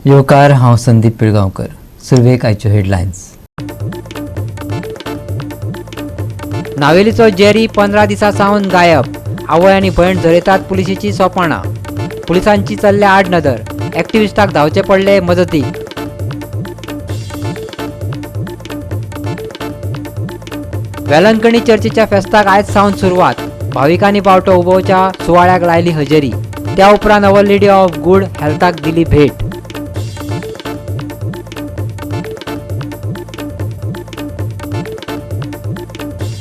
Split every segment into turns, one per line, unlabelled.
येवकार, हांव संदीप पिळगांवकर. सुरवेक आयच्यो हेडलायन्स. नावेलीचो जेरी 15 दिसां सावन गायब. आवय आनी भयण झरयतात पुलिशेची सोपाणां. पुलिसांची चल्ल्या आडनदर. एक्टिविस्टाक धांवचे पडले मजतीक. वेलंकणी चर्चीच्या फेस्ताक आयज सावन सुरवात. भाविकांनी बावटो उबोवच्या सुवाळ्याक लायली हजेरी. त्या उपरांत our lady of good हेल्थाक दिली भेट.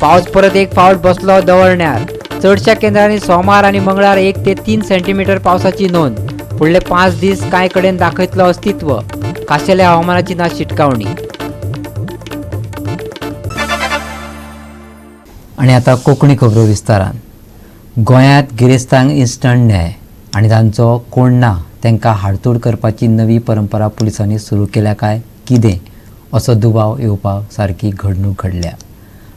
पावस परत एक फावट बसलो दवरण्यार. चडशा केंद्रांनी सोमार आनी मंगळार 1 ते 3 सेंटीमीटर पावसाची नोंद. फुडले 5 दीस कांय कडेन दाखयतलो अस्तित्व. खाशेल्या हवामानाची ना शिटकावणी. आनी आतां कोंकणी खबरो विस्तारान. गोंयांत गिरेस्तांक इन्स्टंट न्याय आनी तांचो कोण ना तांकां हाडतोड करपाची नवी परंपरा पुलिसांनी सुरू केल्या काय कितें असो दुबाव येवपा सारकी घडणूक घडल्या.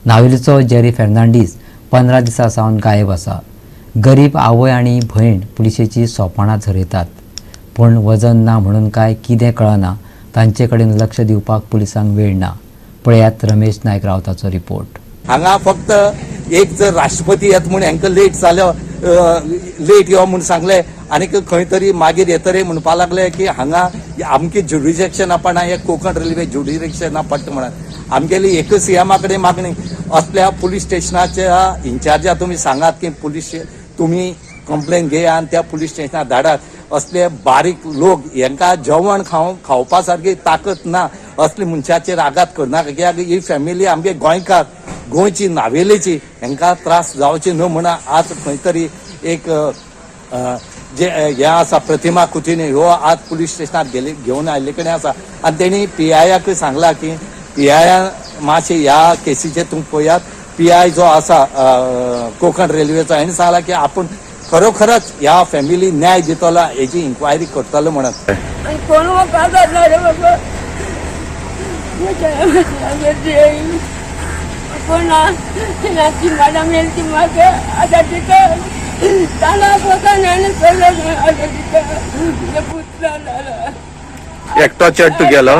नावेलीचो जेरी फेर्नांडीस 15 दिसां सावन गायब आसा. गरीब आवय आनी भयण पुलिशेची सोपाणां झरयतात, पूण वजन ना म्हणून काय कितें कळना. तांचे कडेन लक्ष दिवपाक पुलिसांक वेळ ना. पळयात रमेश नायक रावताचो रिपोर्ट.
हांगा फक्त एक जर राष्ट्रपती येत म्हूण हांकां लेट जालो, लेट यो म्हूण सांगले आनीक खंय तरी मागीर येतरे म्हणपा लागले की हांगा आमची ज्युरिडिक्शना पडना, हे कोंकण रेल्वे ज्युरिडिक्शना पडटा म्हणून. आमगेली एकच सीएमा कडेन मागणी, असल्या पुलीस स्टेशनाच्या इन्चार्जा तुमी सांगात की पुलीस तुमी कंप्लेन घेया आनी त्या पुलीस स्टेशनार धाडात. असले बारीक लोक हेंकां जेवण खावपा सारकी ताकद ना, असले मनशाचेर आघात करनाका. कित्याक ही फॅमिली आमगे गोंयकार, गोंयची, नावेलेची, हेंकां त्रास जावचे न्हू म्हणून आज खंय तरी एक जे हें आसा प्रतिमा कुतिन्हो ह्यो आज पुलीस स्टेशनार गेले घेवन आयिल्ले कडेन आसा. आनी तेणी पी आयाकूय सांगला की पी आयान मातशें ह्या केसीचेर तुमी पळयात. पी I जो आसा कोंकण रेल्वेचो, हेणें सांगला की आपूण खरोखरच ह्या फॅमिली न्याय दितलो, हेजी इन्क्वायरी करतलो म्हणून.
कोण म्हाका जाता रे बाबा, कोण ना. ती मॅडम येईल, ती म्हाका आतां तिका ताना पोता आनी सगळं आतां तिका तुज्या पुतला जाला.
एकटो चेड तुगेलो?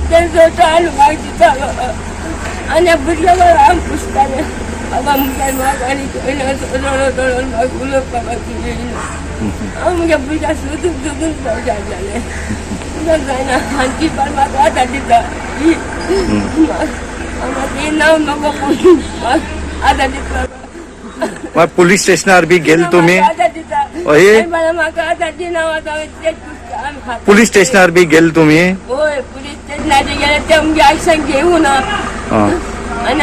तेंचो म्हाका दितालो आनी भुरग्यां हांव पुसतालें. बाबा मुखार म्हाका आनी रडत रडत म्हाका उलोवपाक येयना. हांव म्हज्या भुरग्यां सोदून सोदून बेजार जालें. जायना हांची पण म्हाका आतां दिता. म्हाका नांव नको, पूण आतां दिता.
मागीर पुलीस स्टेशनार बी गेले तुमी?
आतां दिता.
हय?
म्हाका आतां दिना, आतां तेच पुसता आमी खाता.
पुलीस स्टेशनार बी गेले तुमी?
होय, पुलीस स्टेशनाचेर गेले, ते आमगे एक्शन घेवना. आनी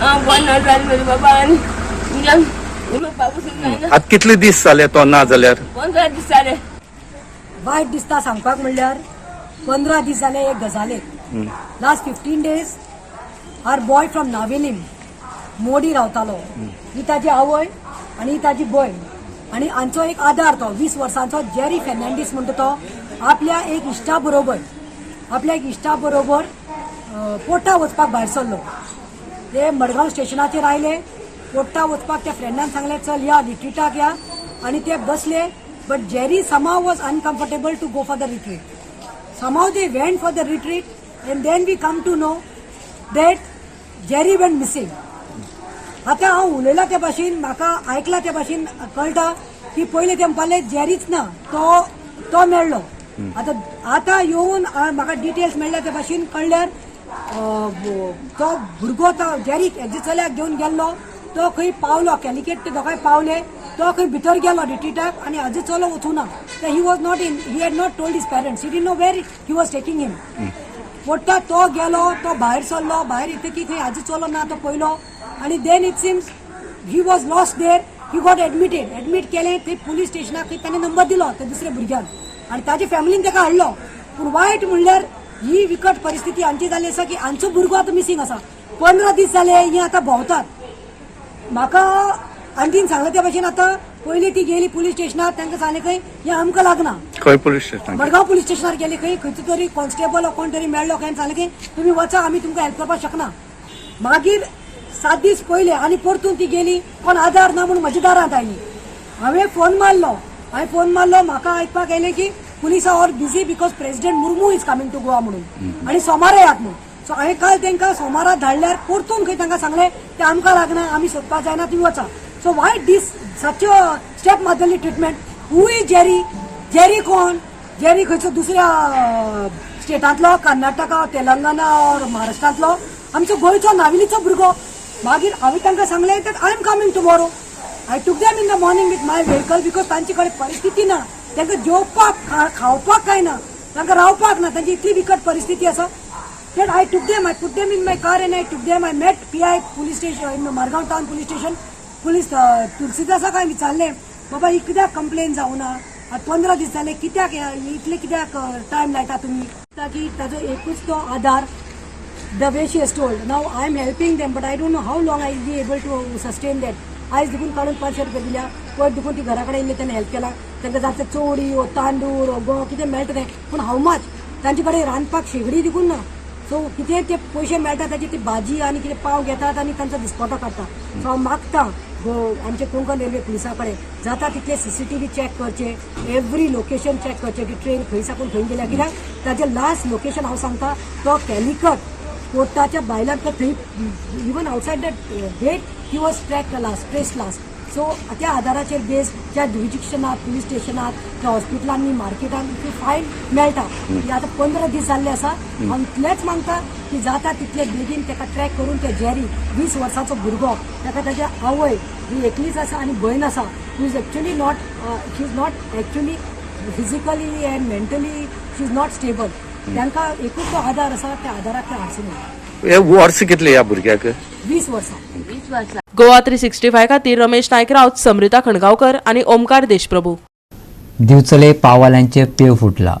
हांव बंद जालें म्हजे बाबा आनी म्हज्या उलोवपाक पसून जायना.
आतां कितले दीस जाले तो ना जाल्यार?
15 दीस जाले.
वायट दिसता सांगपाक म्हणल्यार 15 दीस जाले एक गजालेक. Last 15 days our boy from Navelim, Modi रावतालो. ही ताजी आवय आनी ही ताजी भयण आनी हांचो एक आदार तो 20 वर्सांचो जेरी फेर्नांडीस म्हणटा तो आपल्या एक इश्टा बरोबर पोर्टा वचपाक भायर सरलो. ते मडगांव स्टेशनाचेर आयले. पोर्टा वचपाक त्या फ्रेंडान सांगलें, चल या, रिट्रीटाक या. आनी ते बसले, but Jerry somehow was uncomfortable to go for the retreat. Somehow they went for the retreat and then we come to know that Jerry went missing. आतां हांव उलयलां ते भाशेन, म्हाका आयकलां ते भाशेन कळटा की पयले ते म्हणपाले जेरीच ना, तो तो मेळ्ळो. आतां आतां येवन म्हाका डिटेल्स मेळ्ळ्या ते भाशेन कळ्ळ्यार तो भुरगो, तो जेरी हेजे चल्याक घेवन गेल्लो, तो खंय पावलो, कॅलिकेट ते दोगांय पावले. तो खंय भितर गेलो रिट्रीटाक आनी हाजो चलो वचूना. He was not in, he had not told his parents, he didn't know where he was taking him. पोट्टा तो गेलो, तो भायर सरलो. भायर येतकी खंय हाजो चलो ना. तो पयलो आनी then it seems he was lost there. He got admitted. Admit केलें थंय पुलीस स्टेशनाक. थंय ताणें नंबर दिलो त्या दुसऱ्या भुरग्यान आनी ताच्या फॅमिलीन ताका हाडलो. पूण वायट म्हणल्यार ही विकट परिस्थिती हांची जाली आसा की हांचो भुरगो आतां मिसींग आसा. 15 दीस जाले ही आतां भोंवतात. म्हाका आंटीन सांगलें त्या भाशेन आतां पयलीं ती गेली पुलीस स्टेशनार. तांकां सांगलें खंय हें आमकां लागना.
खंय पुलीस स्टेशनार?
मडगांव पुलीस स्टेशनार गेले. खंय खंयचो तरी कॉन्स्टेबल कोण तरी मेळ्ळो खंय. सांगलें की तुमी वचा, आमी तुमकां हेल्प करपाक शकना. मागीर 7 दीस पयले आनी परतून ती गेली. कोण आदार ना म्हणून म्हज्या दारांत आयली. हांवें फोन मारलो, हांवें फोन मारलो, म्हाका आयकपाक येयलें की police are busy because President Murmu is coming to Goa म्हणून आनी सोमारा येयात म्हणून. सो हांवें काल तांकां सोमारा धाडल्यार परतून खंय तांकां सांगलें ते आमकां लागना, आमी सोदपाक जायना, तुमी वचा. So why this such step motherly treatment? Who is Jerry? Jerry कोण? जेरी खंयचो दुसऱ्या स्टेटांतलो, कर्नाटका, तेलंगणा ऑर महाराष्ट्रांतलो? आमचो गोंयचो नावेलीचो भुरगो. मागीर हांवें तांकां सांगलें that I am coming tomorrow. I took them in the morning with my vehicle because तांचे कडेन परिस्थिती ना. तांकां जेवपाक खावपाक कांय ना, तांकां रावपाक ना, तांची इतली बिकट परिस्थिती आसा that I took them, I put them in my car and I took them. I met PI police station, in Margao town police station. Police तुलसीदासाक हांवें विचारलें, बाबा ही कित्याक कंप्लेन जावना? आतां 15 दीस जाले, कित्याक इतले कित्याक टायम लायता तुमी? की ताजो एकूच तो आदार. The way she has told now, I am helping them, but I don't know how long I be able to sustain that. आयज देखून काडून 500 रुपया दिल्या. पयर देखून ती घरा कडेन येयल्ली तेन्ना हेल्प केला तांकां. जाता चवडी ओ तांदूळ ओ गंव कितें मेळटा तें, पूण हाव मच? तांचे कडेन रांदपाक शेगडी देखून ना. सो कितें ते पयशे मेळटा ताची ती भाजी आनी कितें पाव घेतात आनी तांचो दिसपटो काडटा. सो हांव मागता आमचे कोंकण रेल्वे पुलिसा कडेन, जाता तितले सीसीटीव्ही चॅक करचे, एवरी लोकेशन चॅक करचे की ट्रेन खंय साकून खंय गेल्या. कित्याक ताजें लास्ट लोकेशन हांव सांगता, तो कॅलिकट कोर्टाच्या भायल्यान तो थंय even outside that gate he was track last, trace last. So त्या आदाराचेर बेस त्या जुरिस्डिक्शनात, पुलीस स्टेशनात, त्या हॉस्पिटलांनी, मार्केटान इतली फायन मेळटा की आतां 15 दीस जाल्ले आसा. हांव इतलेंच मागता की जाता तितले बेगीन ताका ट्रॅक करून ते जेरी 20 वर्साचो भुरगो, ताका ताच्या आवय ही एकलीच आसा आनी भयण आसा who is actually not, she is not actually physically and mentally she is not stable. तांकां एकूच तो आदार आसा, त्या आदाराक ते हाडचे.
हे वर्स कितले ह्या भुरग्याक?
20 वर्सां.
20 वर्सां.
गोवा 365 खातीर रमेश नायक राऊत, समृता खणगांवकर आनी ओमकार देशप्रभू.
दिवचले पाववाल्यांचे पेव फुटला.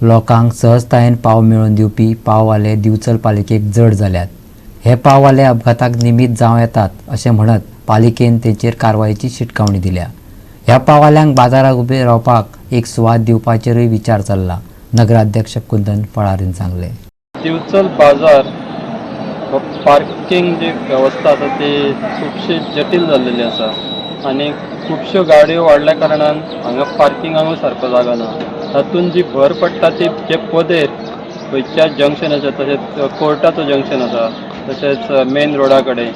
लोकांक सहजतायेन पाव मेळोवन दिवपी पाववाले दिवचल पालिकेक जड जाल्यात. हे पाववाले अपघाताक निमीत जावं येतात अशें म्हणत पालिकेन तेंचेर कारवायेची शिटकावणी दिल्या. ह्या पाववाल्यांक बाजाराक उबे रावपाक एक सुवात दिवपाचेरूय विचार चल्ला, नगराध्यक्ष कुंदन फळारीन सांगलें.
दिवचल बाजार हो पार्किंग जी वेवस्था आसा ती खुबशी जटील जाल्लेली आसा आनी खुबश्यो गाडयो वाडल्या कारणान हांगा पार्किंगाकूय सारको जागो ना. तातूंत जी भर पडटा ती जे पदेर खंयच्या जंक्शनाचेर, तशेंच कोर्टाचो जंक्शन आसा, तशेंच मेन रोडा कडेन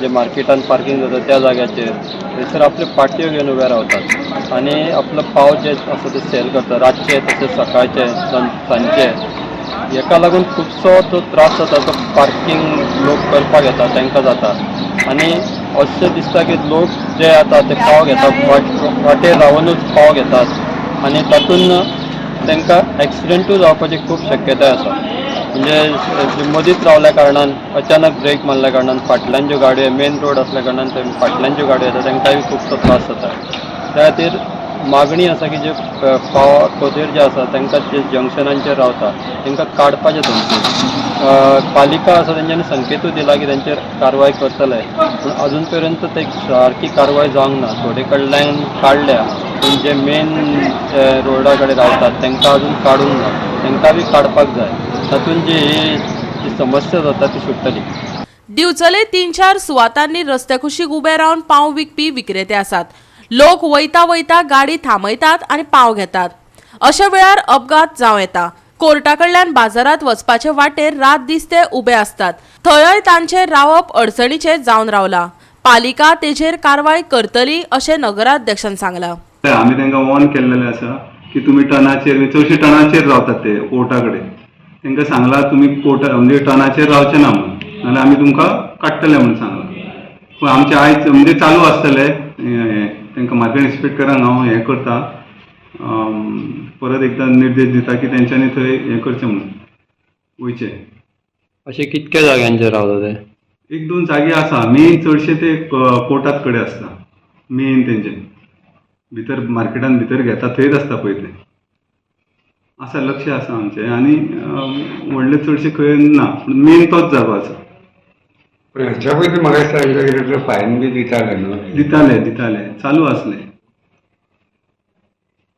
जे मार्केटान पार्किंग जाता त्या जाग्याचेर, थंयसर आपल्यो पाटयो घेवन उबे रावतात आनी आपलो पाव जे आसा ते सेल करतात रातचे तशेंच सकाळचे, सांजचे. हेका लागून खुबसो जो त्रास जाता तो पार्किंग लोक करपाक येता तांकां जाता आनी अशें दिसता की लोक जे येता ते पाव घेतात, वाटेर रावनूच पाव घेतात आनी तातूंत तांकां एक्सिडंटूय जावपाची खूब शक्यताय आसा. म्हणजे मदींच रावल्या कारणान, अचानक ब्रेक मारल्या कारणान फाटल्यान ज्यो गाडयो, मेन रोड असल्या कारणान ते फाटल्यान ज्यो गाडयो येता तांकांय खुबसो त्रास जाता. त्या खातीर मागणी आसा की जे पाव पदेर जे आसा तांकां, जे जंक्शनांचेर रावता तांकां काडपाचें थंयसून. पालिका आसा तेंच्यांनी संकेतूय दिला की तेंचेर कारवाय करतले, पूण अजून पर्यंत ते सारकी कारवाय जावंक ना. थोडे कडल्यान काडल्या, पूण जे मेन रोडा कडेन रावतात तांकां अजून काडूंक ना. तांकां बी काडपाक जाय. तातूंत जी ही जी समस्या जाता ती सुट्टली.
दिवचले तीन चार सुवातांनी रस्त्या कुशीक उबे रावन पाव विकपी विक्रेते आसात. लोक वयता वयता गाडी थांबयतात आनी पाव घेतात. अशा वेळार अपघात जावं येता. कोर्टा कडल्यान बाजारात वचपाचे वाटेर रात दीस ते उबे आसतात. थंय तांचे रावप अडचणीचे जावन रावला. पालिका तेजेर कारवाय करतली अशें नगराध्यक्षान सांगलां.
आमी तांकां वॉर्न केल्लेलें आसा की तुमी टनाचेर, चडशे टनाचेर रावतात ते कोर्टा कडेन. तांकां सांगलां, तुमी कोर्टा म्हणजे टनाचेर रावचे ना म्हणून, नाल्यार आमी तुमकां काडटले म्हणून सांगलां. पूण आमचे आयज म्हणजे चालू आसतले हें तांकां मार्केट इन्स्पेक्टरांक हांव हें करता, परत एकदां निर्देश दिता की तेंच्यांनी थंय हें करचें म्हणून वयचें.
अशे कितक्या जाग्यांचेर रावता ते?
एक दोन जागे आसा. मेन चडशे ते कोर्टात कडेन आसता. मेन तेंचे भितर मार्केटान भितर घेता थंयच आसता पळय ते. आसा, लक्ष आसा आमचें आनी व्हडले चडशे खंय ना, पूण मेन तोच जागो आसा.
पण ह्याच्या पयलीं म्हाका दिसता कितें फायन बी दिताले न्हू?
दिताले, दिताले, चालू आसले.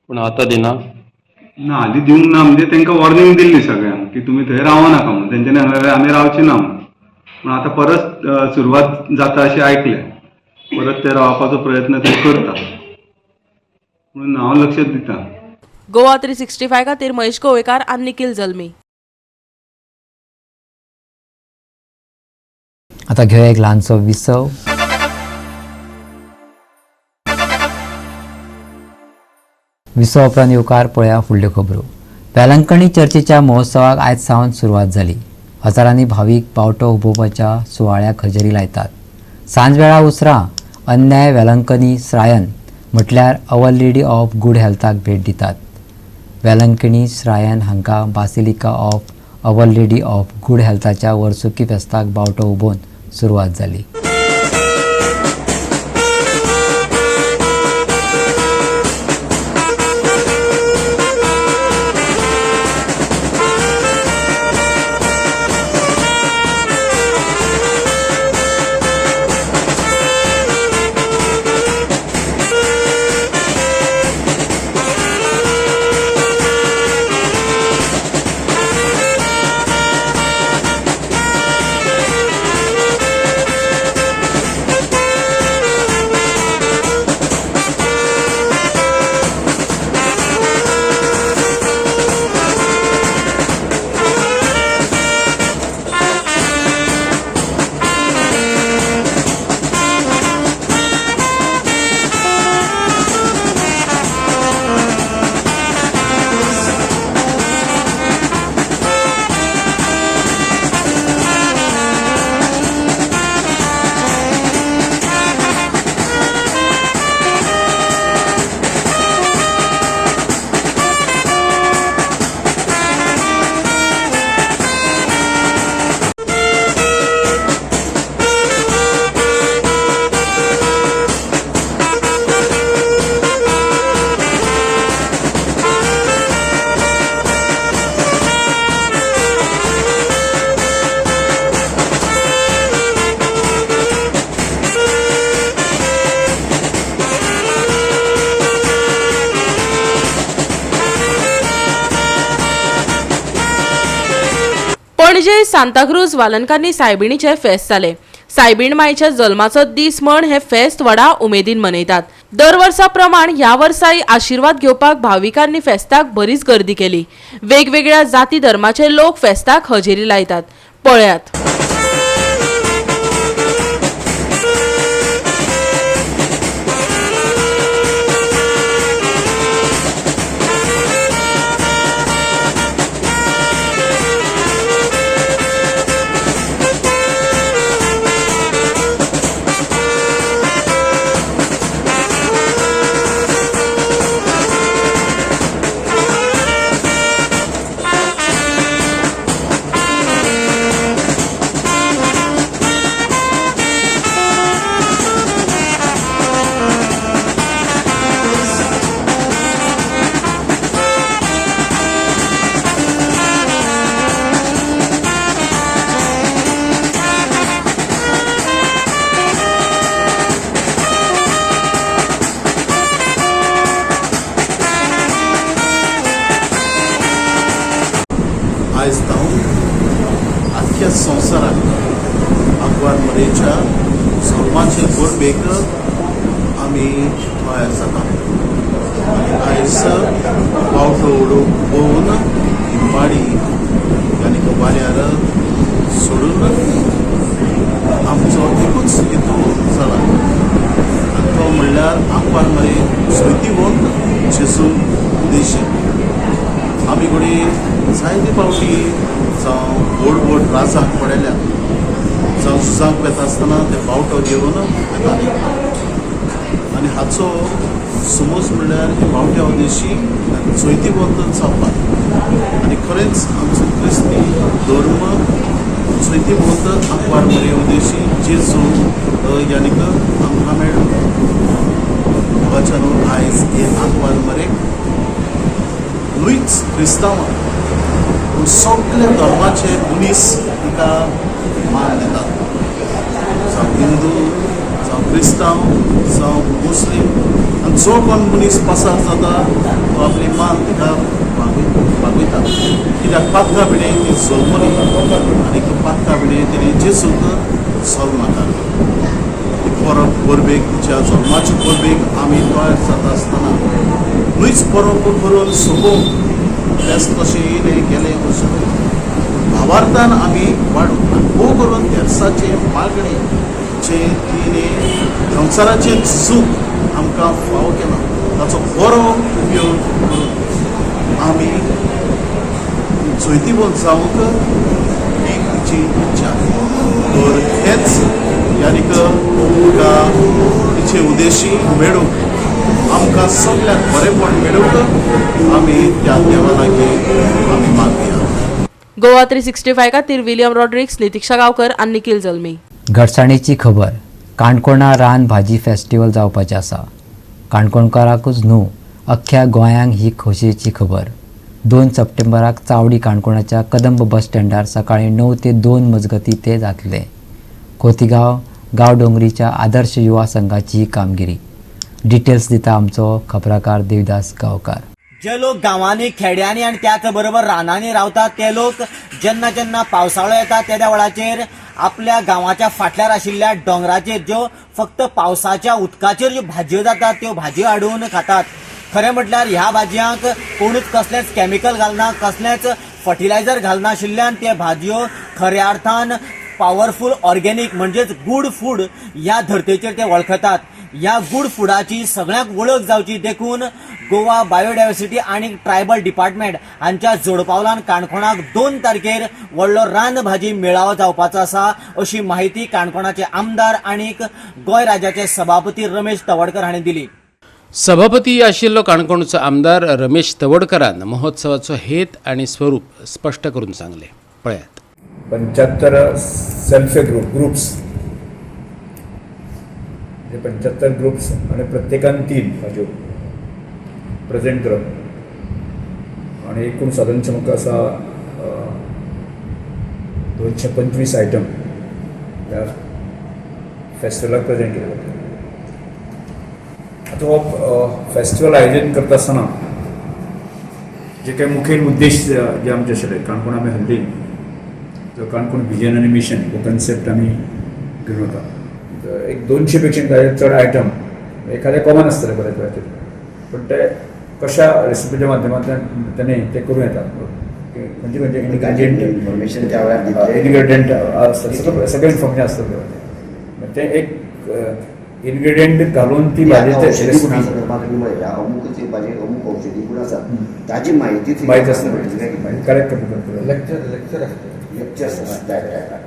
पूण आतां दिना?
ना, हालीं दिवंक ना. म्हणजे तांकां वॉर्निंग दिल्ली सगळ्यांक की तुमी थंय रावो नाका म्हणून. तेंच्यांनी सांगलें आमी रावचे ना म्हणून. पूण आतां परत सुरवात जाता अशें आयकलें. परत ते रावपाचो प्रयत्न ते करता म्हणून हांव लक्ष दिता.
गोवा 365 खातीर महेश गोवेकार आनी निखिल जल्मी.
आतां घेवया एक ल्हानसो विसव. विसव उपरांत येवकार पळया फुडल्यो खबरो. वेलंकणी चर्चेच्या महोत्सवाक आयज सावन सुरवात जाली. हजारांनी भावीक बावटो उबोवपाच्या सुवाळ्याक हजेरी लायतात. सांजवेळा उसरां अन्याय वेलंकनी श्रायन म्हटल्यार our lady of good हेल्थाक भेट दितात. वेलंकणी श्रायन हांकां basilica of our lady of good हेल्थाच्या वर्सुकी फेस्ताक बावटो उबोवन सुरवात जाली.
पणजे सांताक्रूज वालंकान्नी सायबिणीचे फेस्त जालें. सायबीण मायच्या जल्माचो दीस म्हण हे फेस्त व्हडा उमेदीन मनयतात. दर वर्सा प्रमाण ह्या वर्साय आशिर्वाद घेवपाक भाविकांनी फेस्ताक बरीच गर्दी केली. वेगवेगळ्या जाती धर्माचे लोक फेस्ताक हजेरी लायतात. पळयात.
आयज धांवन आख्ख्या संवसाराक आग्वाद मरेच्या जल्माचे परबेक आमी तयार जाता आनी आयज बावटो उडोवन ही माडी आनी वाऱ्यार सोडून आमचो एकूच हेतू जाला आनी तो म्हणल्यार आग्वाद मरे जैतिवंत जेजू उद्देशी. आमी घडये जायते फावटी जावं व्हड व्हड राजांक पळयल्या, जावं झुजांक वेता आसतना ते बावटो घेवन वेताले आनी हाचो समज म्हणल्यार हे बावट्या उद्देशी जैतिवंत जावपाक. आनी खरेंच आमचो क्रिस्ती धर्म जैतिवंत आंकवार मरे उद्देशी जेजू यानीक आमकां मेळ्ळो. बाबाच्यानो आयज हे आंकवार मरे न्हूच क्रिस्तांवां पूण सगल्या धर्माचे मनीस तिका मान दितात, जावं हिंदू जावं क्रिस्तांव जावं मुस्लीम. आनी जो कोण मनीस पासार जाता तो आपली मान तिका भागयता. मेळटा. कित्याक पातका भिणे ती जल्मली आनी पातका भिणे तिणें जेजूक जल्माक हाडलो. ती परब परबेक, तिच्या जल्माचे परबेक आमी तयार जाता आसतना न्हूच परब करून सोंपोवंक फेस्त कशें येयलें गेलें अशें न्हय, भावार्थान आमी वाडूंक आनी भोव करून तेर्साचें मागणें जें तिणें संवसाराचें सूख आमकां फावो केलां ताचो बरो उपयोग करून आमी जैतिवंत जावंक ही तिची इच्छा. तर हेच यानीक तुका तिचे उद्देशी मेळूंक आमकां सगळ्यांक बरेंपण मेळूंक आमी त्या देवा लागीं आमी मागया.
गोवा 365 खातीर विलियम रॉड्रिक्स, नितिक्षा गांवकर आनी निखिल जल्मी.
घटसाणेची खबर. काणकोणा रान भाजी फेस्टिवल जावपाचें आसा. काणकोणकाराकूच न्हू, अख्ख्या गोंयांक ही खोशयेची खबर. 2 सप्टेंबराक चावडी काणकोणाच्या कदंब बस स्टँडार सकाळीं 9 ते 2 मजगतीं ते जातले. खोतिगांव गांवडोंगरीच्या आदर्श युवा संघाची ही कामगिरी. डिटेल्स दिता आमचो खबराकार देवदास गांवकार.
जे लोक गांवांनी, खेड्यांनी आनी त्याच बरोबर रानांनी रावतात ते लोक जेन्ना जेन्ना पावसाळो येता तेद्या वेळाचेर आपल्या गांवाच्या फाटल्यार आशिल्ल्या दोंगराचेर ज्यो फक्त पावसाच्या उदकाचेर ज्यो भाजयो जातात त्यो भाजयो हाडून खातात. खरें म्हटल्यार ह्या भाजयांक कोणूच कसलेंच केमिकल घालना, कसलेंच फर्टिलायझर घालनाशिल्ल्यान ते भाजयो खऱ्या अर्थान पावरफूल ऑर्गेनीक म्हणजेच गूड फूड ह्या धर्तेचेर ते वळखतात. ह्या गूड फुडाची सगळ्यांक वळख जावची देखून गोवा बायोडायव्हर्सिटी आनी ट्रायबल डिपार्टमेंट हांच्या जोडपावलान काणकोणाक 2 तारखेर व्हडलो रान भाजी मेळावो जावपाचो आसा अशी माहिती काणकोणाचे आमदार आनी गोंय राज्याचे सभापती रमेश तवडकर हांणी दिली.
सभापती आशिल्लो काणकोणचो आमदार रमेश तवडकरान महोत्सवाचो हेत आनी स्वरूप स्पश्ट करून सांगलें. पळयात.
75 सेल्फ ग्रुप्स, 75 ग्रुप्स आणि प्रत्येकान 3 भाजयो प्रेजेंट करप आणि एकूण सादारणशें म्हाका आसा 225 आयटम ह्या फेस्टिवलाक प्रेजेंट केले वता. आतां हो फेस्टिवल आयोजन करता आसतना जे काही मुखेल उद्देश जे आमचे आशिल्ले काणकोण आमी हल्ली जो काणकोण विजन आनी मिशन हो कन्सेप्ट आमी घेवन वता. एक 200 पेक्षा चड आयटम एखादे कॉमन आसतले बऱ्याच वेळाचेर, पूण ते कशा रेसिपीच्या माध्यमांतल्यान ताणें ते करूं येता, खंयचे खंयचे इनग्रेडियंट
इन्फॉर्मेशन त्या वेळार
इनग्रेडियंट आसता, सगळें इन्फॉर्मेशन आसता तें एक इनग्रेडियंट घालून ती भाजी
औषधी गुणा संदर्भात अमूक भाजी अमूक औषधी गुण आसा ताजी माहिती
माहिती आसता, करेक्ट.
लेक्चर लेक्चर आसता,
लेक्चर्स आसता.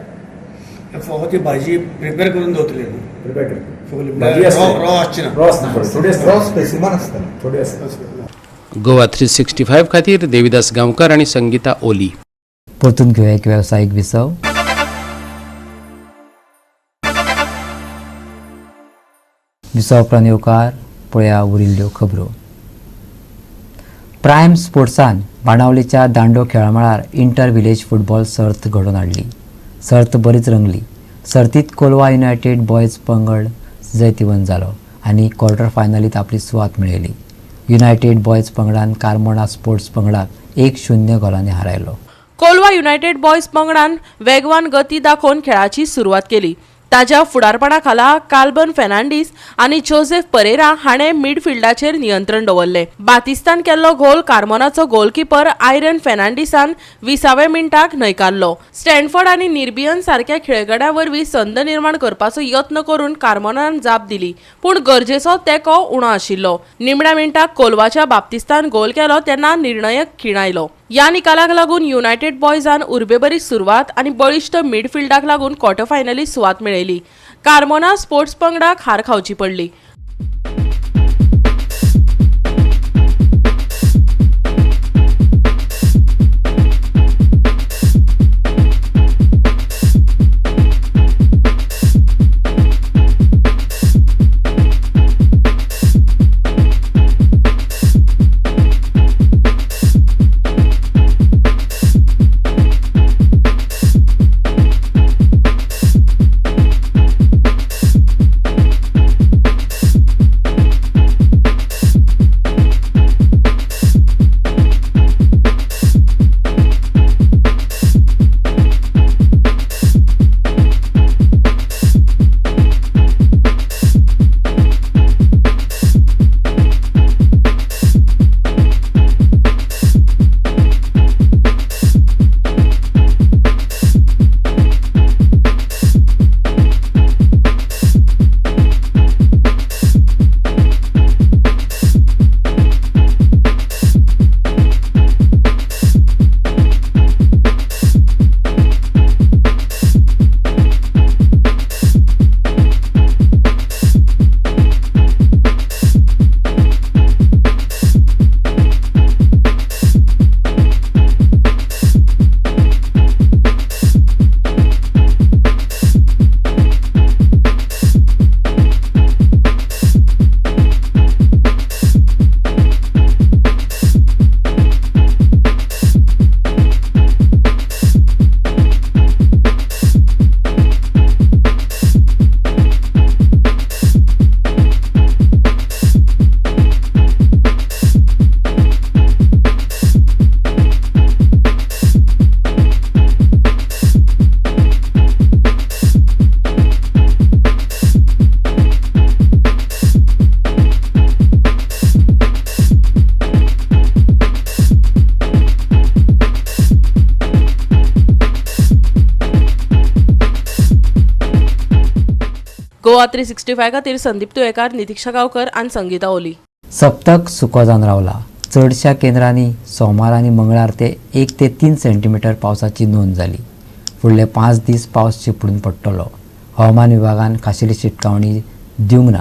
फक्त ती भाजी प्रिपेर करून दवरतली,
प्रिपेर करता,
रॉ आसची ना,
रॉ आसता, थोडी आसता,
रॉ स्पेसिमन आसता,
थोडी आसता.
गोवा 365 खातीर देविदास गांवकर आनी संगीता ओली.
परतून घेवया एक वेवसायीक विसव. विसव उपरांत येवकार पळया उरिल्ल्यो खबरो. प्रायम स्पोर्ट्सान बाणावलेच्या दांडो खेळामळार इंटर विलेज फुटबॉल सर्त घडोवन हाडली. सर्त बरीच रंगली. सर्तीत कोलवा युनायटेड बॉयज पंगड जैतिवंत जालो आनी क्वॉर्टर फायनलीत आपली सुवात मेळयली. युनायटेड बॉयज पंगडान कार्मोणा स्पोर्ट्स पंगडाक 1-0 गोलांनी हारायलो.
कोलवा युनायटेड बॉयज पंगडान वेगवान गती दाखोवन खेळाची सुरवात केली. ताज्या फुडारपणा खाला काल्बन फेर्नांडीस आनी जोसेफ परेरा हाणें मिडफिल्डाचेर नियंत्रण दवरलें. बातिस्तान केल्लो गोल कार्मोनाचो गोलकीपर आयरन फेर्नांडीसान 20व्या मिनटाक न्हयकारलो. स्टॅनफर्ड आनी निर्बियन सारक्या खेळगड्या वरवीं संद निर्माण करपाचो यत्न करून कार्मोनान जाप दिली, पूण गरजेचो तेंको उणो आशिल्लो. निमण्या मिनटाक कोलवाच्या बाप्तिस्तान गोल केलो तेन्ना निर्णयक खीण आयलो. ह्या निकालाक लागून युनायटेड बॉयजान उर्बेबरी सुरवात आनी बळिश्ट मिडफिल्डाक लागून क्वॉर्टर फायनलीत सुवात मेळयली. कार्मोना स्पोर्ट्स पंगडाक हार खावची पडली. गोवा 365 खातीर संदीप तुयेकार, नितिक्षा गांवकर आनी संगीता ओली.
सप्तक सुको जावन रावला. चडश्या केंद्रांनी सोमार आनी मंगळार ते 1 ते 3 सेंटीमिटर पावसाची नोंद जाली. फुडले 5 दीस पावस शिंपडून पडटलो. हवामान विभागान खाशेली शिटकावणी दिवंक ना.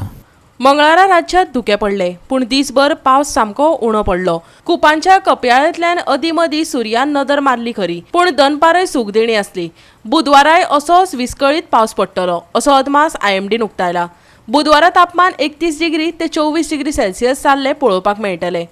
मंगळारा राज्यांत धुकें पडले, पूण दीसभर पावस सामको उणो पडलो. कुपांच्या कपयाळ्यांतल्यान अदीं मदीं सुर्यान नदर मारली खरी, पूण दनपारय सुखदिणी आसली. बुधवाराय असोच विस्कळीत पावस पडटलो असो अदमास आयएमडीन उक्तायला. बुधवारा तापमान 31 डिग्री ते 24 डिग्री सेल्सियस जाल्लें पळोवपाक मेळटलें.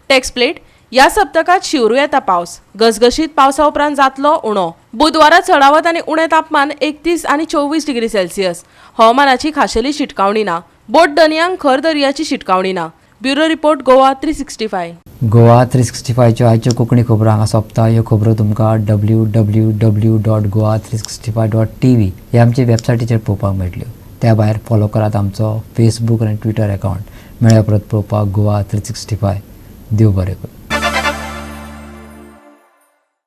टेक्सप्लेट ह्या सप्तकात शिवरू येता पावस. घसघशीत पावसा उपरांत जातलो उणो. बुधवारा चडावत आनी उणें तापमान 31 आनी 24 डिग्री सेल्सियस. हवामानाची खाशेली शिटकावणी ना. बोट दनयांक खर दर्याची शिटकावणी ना. Bureau report, Goa 365.
Goa 365च्यो आयच्यो कोंकणी खबरो हांगा सोंपता. ह्यो खबरो तुमकां www.goa365.tv ह्या आमच्या वेबसायटीचेर पळोवपाक मेळटल्यो. त्या भायर फॉलो करात आमचो फेसबूक आनी ट्विटर अकावंट. मेळ्या परत पळोवपाक गोवा 365. देव बरें करूं.